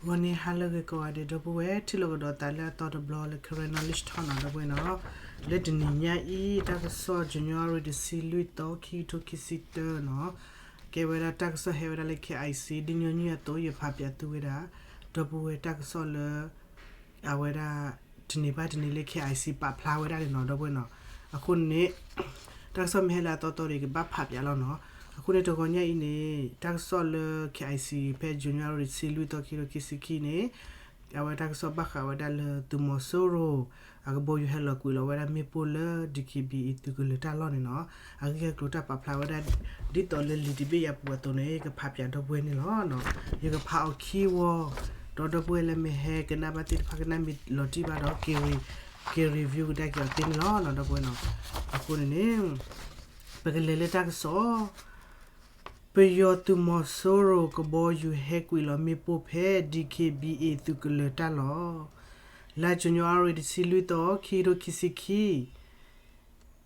ဂီၤန့ၣ်ဟါလၢအဂ့ၤကိးဂၤဒဲး ဒီပုၢ်ဝဲၢ် ထံၣ်လိာ်ကဒီးသးလၢအသီတဘျီလၢ Karen Knowledge Talk နီၤ ဒီပုၢ်ဝဲၢ်နီၤ. လၢတနံၤညါအံၤ တၢ်ကစီၣ် January တဆံလွံၢ်သီ ခံကထိခံဆံတၢနီၤ, ကဲဝဲဒၣ်တၢ်ကစီၣ်ဟဲဝဲဒၣ်လၢ KIC ဒ်ညီနုၢ်အသိး ယဖးပၠးသုဝဲဒၣ် ဒီပုၢ်ဝဲၢ် တၢ်ကစီၣ်လၢ အဝဲဒၣ် တနံၤဘၣ်တနံၤလၢ KIC ပာ်ဖျါဝဲဒၣ်န့ၣ်နီၤ ဒီပုၢ်ဝဲၢ်နီၤ. အဃိန့ၣ် တၢ်ကစီၣ်မ့ၢ်ဟဲလၢအသီသီဒီး ကဘၣ်ဖးပၠးလီၤနီၤ. အဃိန့ၣ် တဂီၤညါအံၤန့ၣ် တၢ်ကစီၣ်လၢ KIC ဖဲ January တဆံလွံၢ်သီ ခံကထိခံဆံခံန့ၣ် အဝဲတၢ်ကစီၣ်ဘၣ်ဃးဝဲဒၣ်လၢသုးမီၤစိရိၤ အကဘီယူၤဟဲလီၤကွံာ်လီၤဝဲဒၣ်မ့ၣ်ပိၢ်လၢ DKBA သုးကလၢၤတၢ်လီၢ်န့ၣ်နီၤ. အဂ့ၢ်အကျိၤတၢ်ပာ်ဖျါဝဲဒၣ် ဒ်သိးလၢလံာ်တဘ့ၣ်အံၤအပူၤအသိးန့ၣ် ယကဖးပၠးဒီပုၢ်ဝဲၢ်န့ၣ်လီၤ. ယကဖးအီၤခံဝီ ဒီးဒီပုၢ်ဝဲၢ်လၢမ့ၢ်ဟဲကနၣ်ဘၣ်သ့ၣ်တဖၣ် ကနၣ်မ့ၢ်လီၤတံၢ်ဘၣ်ဒီး က့ၤ က့ၤ review ကဒါက့ၤအီၤသ့န့ၣ်လီၤ ဒီပုၢ်ဝဲၢ်နီၤ. အဃိန့ၣ်န့ၣ် ပကလဲၤလၢတၢ်ကစီၣ် ပယီၤသုးမီၤစိရိၤကဘီယူၤဟဲကွံာ်လီၤမ့ၣ်ပိၢ်ဖဲ DKBA သုးကလၢၤတၢ်လီၢ် လါ January တဆံလွံၢ်သီ ခံကထိခံဆံခံ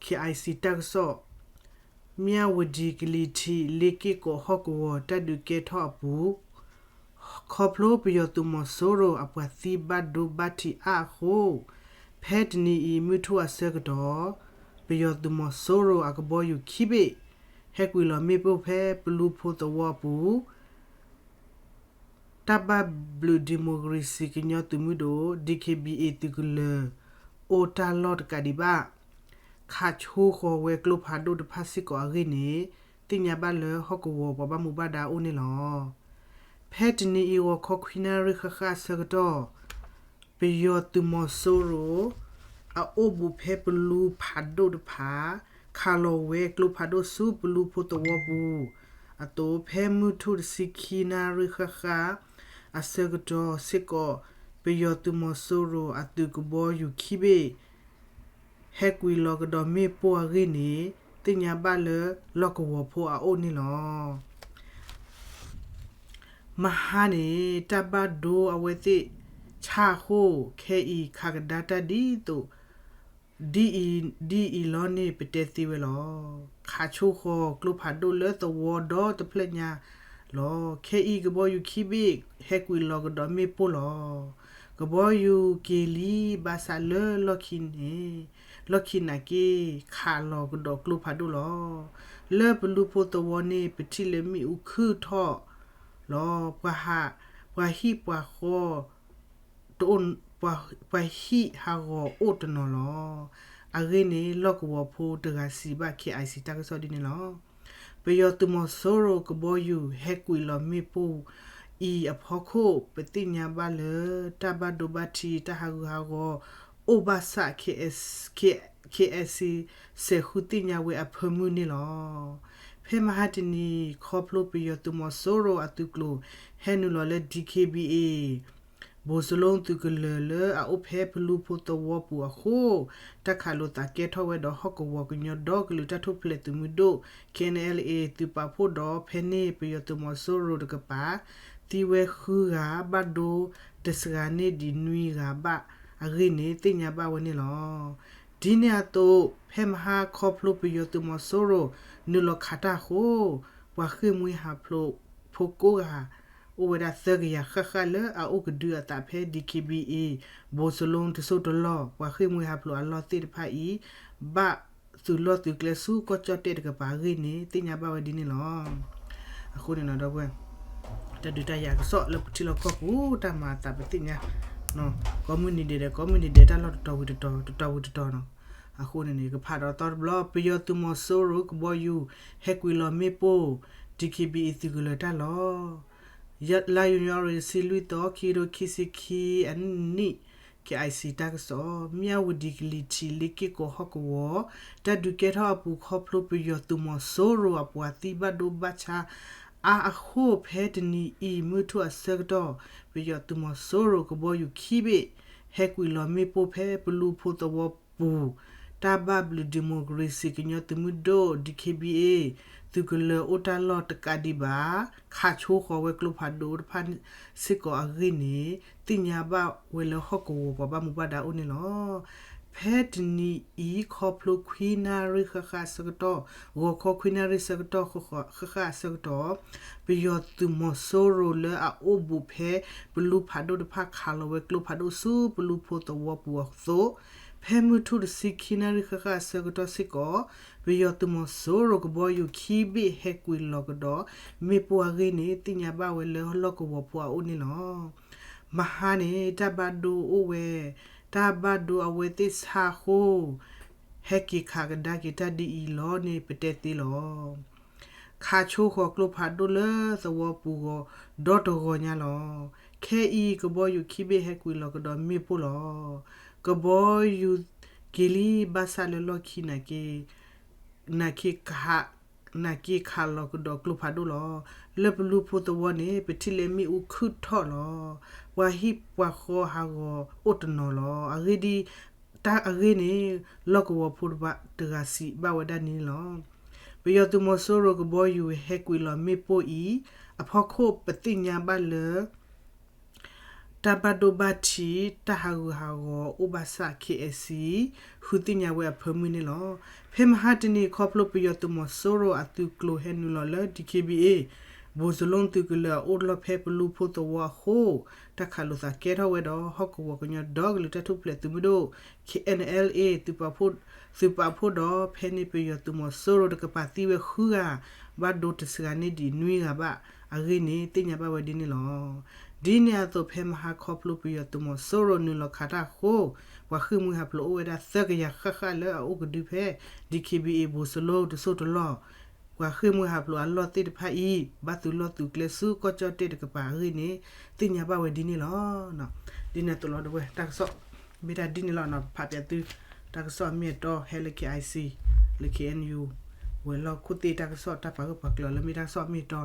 KIC တၢ်ကစီၣ် မၠၣ်ဝတံၤကလံၤထံး လ့က့ၢ်ကီးဟီၣ်ကဝီၤ တၢ်ဒုးကဲထီၣ်အပူၤ ခီဖျိပယီၤသုးမီၤစိရိၤအပှၤသံဘၣ်ဒိဘၣ်ထံးအါအဃိ ဖဲတနံၤအံၤ မုၢ်ထူၣ်အဆၢကတီၢ် ပယီၤသုးမီၤစိရိၤအကဘီယူၤခံဘ့ၣ် ဟဲကွံာ်လီၤမ့ၣ်ပိၢ်ဖဲပလူဖိသဝီပူၤ တၢ်ဘၣ်ဘျုးဒံၣ်မိၣ်ကရ့ၣ်စံၣ်ကညီသုးမုၢ်ဒိၣ် DKBA သုးကလၢၤ အိၣ်တၢ်လီၢ်တကးဒံးဘၣ် ခးဆိဃီၤဝဲကျိဖးဒိၣ်တဖၣ်စ့ၢ်ကီးအဂ့ၢ်န့ၣ် သ့ၣ်ညါဘၣ်လၢဟီၣ်ကဝီၤပှၤဘၣ်မူဘၣ်ဒါအအိၣ်န့ၣ်လီၤ. ဖဲတနံၤအံၤ ဂီၤခီခွံနၣ်ရံၣ်ဃၣ်ဃၣ်အဆၢကတီၢ် ပယီၤသုးမီၤစိရိၤ အအိၣ်ဘူးဖဲပလူဖးဒိၣ်တဖၣ် ခးလီၤဝဲကျိဖးဒိၣ်ဆူပလူဖိသဝီပူၤ အသိး ဖဲမုၢ်ထူၣ်တဆံခံနၣ်ရံၣ်ဃၣ်ဃၣ် အဆၢကတီၢ်စ့ၢ်ကီး ပယီၤသုးမီၤစိရိၤအသုးကဘီယူၤခံဘ့ၣ် ဟဲကွံာ်လီၤကဒီးမ့ၣ်ပိၢ်အဂ့ၢ်န့ၣ် သ့ၣ်ညါဘၣ်လၢလီၢ်ကဝီၤဖိအအိၣ်န့ၣ်လီၤ. မဟါန့ၣ် တၢ်ဘၣ်ဒိအဝဲသ့ၣ်ဆၣ်အဃိ ခဲအံၤခးကဒါတၢ်ဒ်သိး ဒ်အံၤ ဒ်အံၤလီၤန့ၣ် ပတဲသ့ဝဲလီၤ. ခးဆိဃီၤကျိဖးဒိၣ်လၢသဝီဒီတဖျၢၣ်ညါလီၤ. ခဲအံၤကဘီယူၤခံဘ့ၣ် ဟဲကွံာ်လီၤကဒီးမ့ၣ်ပိၢ်လီၤ. ကဘီယူၤက့ၤလံဘၣ်ဆၣ်လၢလီၢ်ခံန့ၣ် လီၢ်ခံနာ်က့ ခးလီၤကဒီးကျိဖးဒိၣ်လီၤ. လၢပလူဖိသဝီန့ၣ် ပထံၣ်လၢမ့ၣ်အူခုၣ်ထီၣ်လီၤ. ပှၤဟး ပှၤဟံၣ်ပှၤဃီ တအိၣ် ပှၤ ပှၤဟံၣ်ဟးဂီၤအိၣ်တနီၤလီၤ. အဂ့ၢ်န့ၣ် လီၢ်ကဝီၤဖိတဂၤစံးဘၣ် KIC တၢ်ကစီၣ်ဒ်န့ၣ်လီၤ. ပယီၤသုးမီၤစိရိၤကဘီယူၤဟဲကွံာ်လီၤမ့ၣ်ပိၢ်အံၤအဖီခိၣ် ပသ့ၣ်ညါဘၣ်လၢ တၢ်ဘၣ်ဒိဘၣ်ထံး တၢ်ဟးဂူာ်ဟးဂီၤအိၣ်ဘၣ်ဆၣ် KIC စဲးဃုသ့ၣ်ညါဝဲအဖၢမုၢ်န့ၣ်လီၤ. ဖဲမဟါတနံၤ ခီဖျိပယီၤသုးမီၤစိရိၤအသုးကျိၤ ဟဲနုာ်လီၤလၢ DKBA ဘိၣ်စလိသုးကလၢၤလၢအအိၣ်ဖဲပလူဖိသဝီပူၤအဃိ တၢ်ခးလိာ်သးကဲထီၣ်ဝဲဒီးဟီၣ်ကဝီၤကညီဒီကလုာ်တၢ်ထူၣ်ဖျဲးသုးမုၢ်ဒိၣ် KNLA သုးပာ်ဖှိၣ်ဒီး ဖဲန့ၣ်ပယီၤသုးမီၤစိရိၤတကပၤ သံဝဲဃုဂၤ ဘၣ်ဒိတစှၤန့ၢ်ဒံးနွံဂၤဘၣ်အဂ့ၢ်န့ၣ် သ့ၣ်ညါဘၣ်ဝဲန့ၣ်လီၤ. ဒ်န့ၣ်အသိး ဖဲမဟါခီဖျိပယီၤသုးမီၤစိရိၤ နုာ်လီၤခးတၢ်အဃိ ပှၤဃ့ၢ်မှံဟးဖျိးဖိကိးဂၤ အိၣ်ဝဲဒၣ်သၢကယၤဃၣ်ဃၣ်လၢအအိၣ်ကဒုအသးဖဲ DKBA ဘိၣ်စလိတစိၢ်တလီၢ် ပှၤဃ့ၢ်မှံဟးဖျိးအလီၢ်သ့ၣ်တဖၣ်အံၤ ဘၣ်သုးလီၢ်သုးကျဲဆူကီၢ်ကၠီၣ်တဲၣ်တကပၤအဂ့ၢ်န့ၣ် သ့ၣ်ညါဘၣ်ဝဲဒ်န့ၣ်လီၤ. အဃိန့ၣ်နီၤ ဒီပုၢ်ဝဲၢ် တၢ်ဒုးတၢ်ယၤကစီၣ်လၢပထံလီၢ်ကီၢ်ပူၤ တၢ်မၤအသးပသ့ၣ်ညါ ကိးမုၢ်နံၤဒဲးဒီး ကိးမုၢ်နံၤဒဲး တၢ်လီၢ်တတီၤဝံၤတတီၤ တတီၤဝံၤတတီၤနီၤ. အဃိန့ၣ်န့ၣ် ကဖးဒီးသီတဘျီ ပယီၤသုးမီၤစိရိၤကဘီယူၤ ဟဲကွံာ်လီၤမ့ၣ်ပိၢ် DKBA သုးကလၢၤတၢ်လီၢ် လါယနူၤအါရံၤ တဆံလွံၢ်သီ ခံကထိခံဆံခံအနံၣ် KIC တၢ်ကစီၣ် မၠၣ်ဝတံၤကလံၤထံး လ့က့ၢ်ကီးဟီၣ်ကဝီၤ တၢ်ဒုးကဲထီၣ်အပူၤခီဖျိပယီၤသုးမီၤစိရိၤအပှၤသံဘၣ်ဒိဘၣ်ဆါအါအဃိ ဖဲတနံၤအံၤ မုၢ်ထူၣ်အဆၢကတီၢ် ပယီၤသုးမီၤစိရိၤကဘီယူၤခံဘ့ၣ် ဟဲကွံာ်လီၤမ့ၣ်ပိၢ်ဖဲပလူဖိသဝီပူၤ တၢ်ဘၣ်ဘျုးဒံၣ်မိၣ်ကရ့ၣ်စံၣ်ကညီသုးမုၢ်ဒိၣ် DKBA သုးကလၢၤအိၣ်တၢ်လီၢ်တကးဒံးဘၣ် ခးဆိဃီၤဝဲကျိဖးဒိၣ်တဖၣ်စ့ၢ်ကီးအဂ့ၢ်န့ၣ် သ့ၣ်ညါဘၣ်ဝဲလၢဟီၣ်ကဝီၤပှၤဘၣ်မူဘၣ်ဒါအိၣ်န့ၣ်လီၤ. ဖဲတနံၤအံၤ ခီဖျိခွံနၣ်ရံၣ်ဃၣ်ဃၣ်အဆၢကတီၢ်, ဂီၤခီခွံနၣ်ရံၣ်ဆၢကတီၢ် ဃၣ်ဃၣ်အဆၢကတီၢ်, ပယီၤသုးမီၤစိရိၤလၢအအိၣ်ဘူးဖဲပလူဖးဒိၣ်တဖၣ် ခးလီၤဝဲကျိဖးဒိၣ်ဆူပလူဖိသဝီပူၤအသိး, ဖဲမုၢ်ထူၣ်တဆံခံနၣ်ရံၣ်ဃၣ်ဃၣ်အဆၢကတီၢ်စ့ၢ်ကီး, ပယီၤသုးမီၤစိရိၤကဘီယူၤခံဘ့ၣ်ဟဲကွံာ်လီၤကဒီး မ့ၣ်ပိၢ်အဂ့ၢ်န့ၣ် သ့ၣ်ညါဘၣ်ဝဲလၢလီၢ်ကဝီၤဖိအအိၣ်န့ၣ်လီၤ. မဟါန့ၣ် တၢ်ဘၣ်ဒိအိၣ်ဝဲ, တၢ်ဘၣ်ဒိအဝဲသ့ၣ်ဆါအဃိ, ဟဲက့ၤခးကဒါက့ၤတၢ်ဒ်အံၤလီၤန့ၣ် ပတဲသ့လီၤ. ခးဆိဃီၤကျိဖးဒိၣ်လၢသဝီပူၤဂီၤဒီတဂီၤညါလီၤ. ခဲအံၤ ကဘီယူၤခံဘ့ၣ်ဟဲကွံာ်လီၤကဒီးမ့ၣ်ပိၢ်လီၤ. ကဘီယူၤက့ၤလံဘၣ်ဆၣ်လၢလီၢ်ခံနာ်က့ နာ်က့ နာ်က့ခးလီၤကဒီးကျိဖးဒိၣ်လီၤ. လၢပလူဖိသဝီန့ၣ် ပထံၣ်လၢမ့ၣ်အူခုၣ်ထီၣ်လီၤ. ပှၤဟံၣ်ပှၤဃီဟးဂီၤအိၣ်တနီၤလီၤ. အဂ့ၢ်ဒ်အံၤ, တၢ်အဂ့ၢ်န့ၣ် လီၢ်ကဝီၤဖိတဂၤစံးဘၣ်ဝဲဒၣ်န့ၣ်လီၤ. ပယီၤသုးမီၤစိရိၤကဘီယူၤဟဲကွံာ်လီၤမ့ၣ်ပိၢ်အံၤ အဖီခိၣ်ပသ့ၣ်ညါဘၣ်လၢ တၢ်ဘၣ်ဒိဘၣ်ထံး တၢ်ဟးဂူာ်ဟးဂီၤအိၣ်ဘၣ်ဆၣ် KIC ဃုသ့ၣ်ညါဝဲအဖၢမုၢ်န့ၣ်လီၤ. ဖဲမဟါတနံၤ ခီဖျိပယီၤသုးမီၤစိရိၤအသုးကျိၤဟဲနုာ်လီၤလၢ DKBA ဘိၣ်စလိသုးကလၢၤအအိၣ်လီၢ်ဖဲပလူဖိသဝီအဃိ, တၢ်ခးလိာ်သးကဲထီၣ်ဝဲဒီး ဟီၣ်ကဝီၤကညီဒီကလုာ်တၢ်ထူၣ်ဖျဲးသုးမုၢ်ဒိၣ် KNLA သုးပာ်ဖှိၣ်ဒီး ဖဲန့ၣ်ပယီၤသုးမီၤစိရိၤတကပၤသံဝဲဃုဂၤ, ဘၣ်ဒိတစှၤန့ၢ်ဒံးနွံဂၤဘၣ်အဂ့ၢ်န့ၣ် သ့ၣ်ညါဘၣ်ဝဲဒ်န့ၣ်လီၤ. ဒ်န့ၣ်အသိး ဖဲမဟါခီဖျိပယီၤသုးမီၤစိရိၤနုာ်လီၤခးတၢ်အဃိ, ပှၤဃ့ၢ်မှံဟးဖျိးအိၣ်ဝဲဒၣ်သၢကယၤဃၣ်ဃၣ်လၢအအိၣ်ကဒုဖဲ DKBA ဘိၣ်စလိတစိၢ်တလီၢ်, ပှၤဃ့ၢ်မှံဟးဖျိးအလီၢ်သ့ၣ်တဖၣ်အံၤ ဘၣ်သုးလီၢ်သုးကျဲဆူကီၢ်ကၠီၣ်တဲၣ်တကပၤအဂ့ၢ်န့ၣ် သ့ၣ်ညါဘၣ်ဝဲဒ်န့ၣ်လီၤ. ဒ်န့ၣ်အသိးလီၤ ဒီပုၢ်ဝဲၢ် တၢ်ကစီၣ် မ့ၢ်တၢ်ဒ်န့ၣ်လီၤ. ဖးပၠးသု တၢ်ကစီၣ်အမ့ၢ်အတီ ဟဲလၢ KIC လၢ KNU ဝဲၤလီၢ်ခိၣ်သ့ၣ်တၢ်ကစီၣ် တၢ်ပာ်ဂၢၢ်ပာ်ကျၢၤလၢမ့ၢ်တၢ်ကစီၣ်အမ့ၢ်အတီ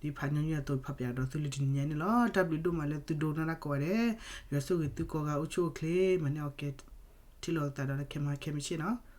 နီၤ, ဒ်ဖးညီနုၢ်အသိး ဖးပၠးဒီးသုလၢတနံၤညါန့ၣ်လီၤ. တၢ်ဘျုးဒိၣ်မးလၢသုဒိကနၣ်တၢ်ကိးဂၤဒဲး, ယွၤဆိၣ်ဂ့ၤသုကိးဂၤအိၣ်ဆူၣ်အိၣ်ချ့ မၤန့ၢ်အီၣ်ကဲ ထံၣ်လိာ်သးဒီးခဲမုၢ်ဟါခဲမုၢ်ဆ့ၣ်နီၤ.